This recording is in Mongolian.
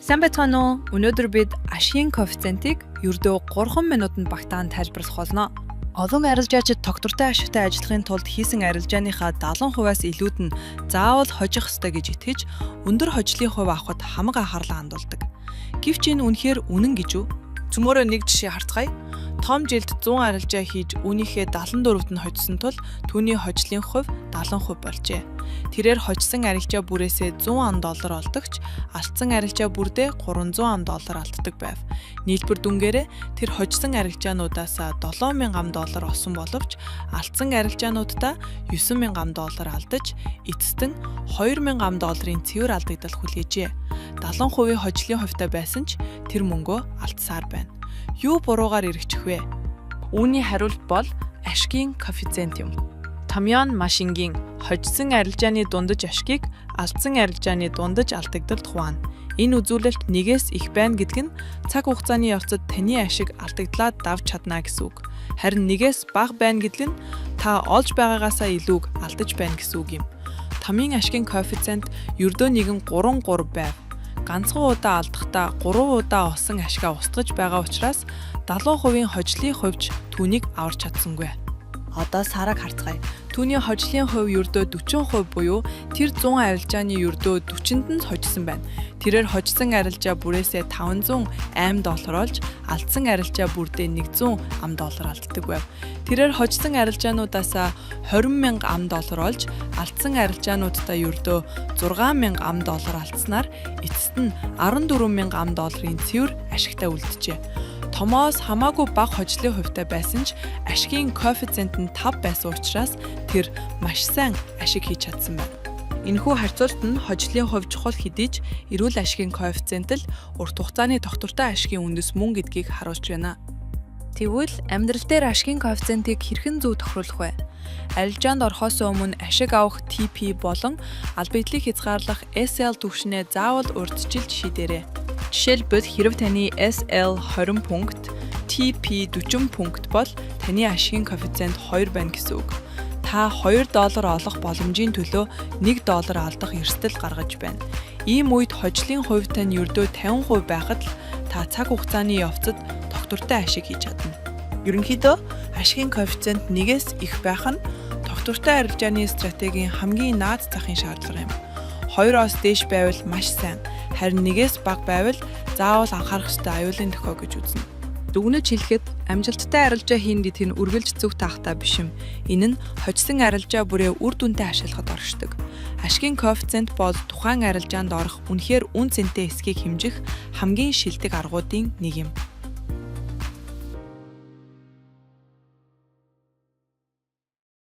Сайн байцгаана уу? Өнөөдөр бид ашигын коэффициентийг ердөө 3 минутанд багтаан тайлбарлах болно. Олон арилжаачид тогтвортой ашигтай ажиллахын тулд хийсэн арилжааныхаа 70%-аас илүүд нь заавал хожих ёстой гэж итгэж, өндөр хожлын хувь авахад хамаг анхаарлаа хандуулдаг. Гэвч энэ үнэхээр үнэн гэж үү? Цөмөөрөө нэг жишээ харцгаая. Том жилд 100 арилжаа хийж үүнийхээ 74-т нь хожсон тул түүний хожлын хувь 70% болжээ. Тэрээр хожсон арилжаа бүрээсээ 100 ам доллар олдог ч алдсан арилжаа бүрдээ 300 ам доллар алддаг байв. Нийлбэр дүнгээрээ тэр хожсон арилжаануудаас 7000 ам доллар олсон боловч алдсан арилжаанууддаа 9000 ам доллар алдаж, эцэст нь 2000 ам долларын цэвэр алдагдал хүлээжээ. 70% хожлын хувьтай байсан ч тэр мөнгөө алдсаар байна. Юу буруугаар эргэчих вэ? Үүний хариулт бол ашигын коэффициент юм. Томьёон маш энгийн, хожсон арилжааны дундаж ашгийг алдсан арилжааны дундаж алдагдалд хуваана. Энэ үзүүлэлт нэгээс их байна гэдэг нь цаг хугацааны явцад таны ашиг алдагдлаа давж чадна гэсэн үг. Харин нэгээс бага байна гэдэг нь та олж байгаагаасаа илүүг алдаж байна гэсэн үг юм. Томын ашигын коэффициент ердөө нэгэн 3 3 байв. Ганцхан удаа алдахдаа 3 удаа олсон ашгаа устгаж байгаа учраас 70% хожлын хувь ч түүнийг аварч чадсангүй. Одоо Сараг харцгаая. Түүний хожлын хувь ердөө 40% буюу тэр 100 арилжааны ердөө 40-нд нь хожсон байна. Тэрээр хожсон арилжаа бүрээсээ 500 ам доллар олж, алдсан арилжаа бүрдээ 100 ам доллар алддаг байв. Тэрээр хожсон арилжаануудаас 20 мянга ам доллар олж, алдсан арилжаанууддаа ердөө 6 мянга ам доллар алдсанаар эцэст нь 14 мянга ам долларын цэвэр ашигтай үлджээ. Томоос хамаагүй бага хожлын хувьтай байсан ч ашигын коэффициент нь 5 байсан учраас тэр маш сайн ашиг хийж чадсан байна. Энэхүү харьцуулалт нь хожлын хувь чухал хэдий ч эрүүл ашигын коэффициент л урт хугацааны тогтвортой ашигын үндэс мөн гэдгийг харуулж байна. Тэгвэл амьдрал дээр ашигын коэффициентийг хэрхэн зөв тохируулах вэ? Арилжаанд орохоос өмнө ашиг авах TP болон алдагдлыг хязгаарлах SL түвшнээ заавал урьдчилж шийдээрэй. Жишээлбэл, хэрэв таны SL 20 пункт, TP 40 пункт бол таны ашигын коэффициент 2 байна гэсэн үг. Та 2 доллар олох боломжийн төлөө 1 доллар алдах эрсдэл гаргаж байна. Ийм үед хожлын хувь тань ердөө 50% байхад л та цаг хугацааны явцад тогтвортой ашиг хийж чадна. Ерөнхийдөө ашигын коэффициент нэгээс их байх нь тогтвортой арилжааны стратегийн хамгийн наад захын шаардлага юм. Хоёроос дээш байвал маш сайн, харин нэгээс бага байвал заавал анхаарах ёстой аюулын дохио гэж үзнэ. Дүгнэж хэлэхэд, амжилттай арилжаа хийнэ гэдэг нь үргэлж зөв таахтай биш юм. Энэ нь хожсон арилжаа бүрээ үр дүнтэй ашиглахад оршдог. Ашигын коэффициент бол тухайн арилжаанд орох үнэхээр үнэ цэнтэй эсэхийг хэмжих хамгийн шилдэг аргуудын нэг юм.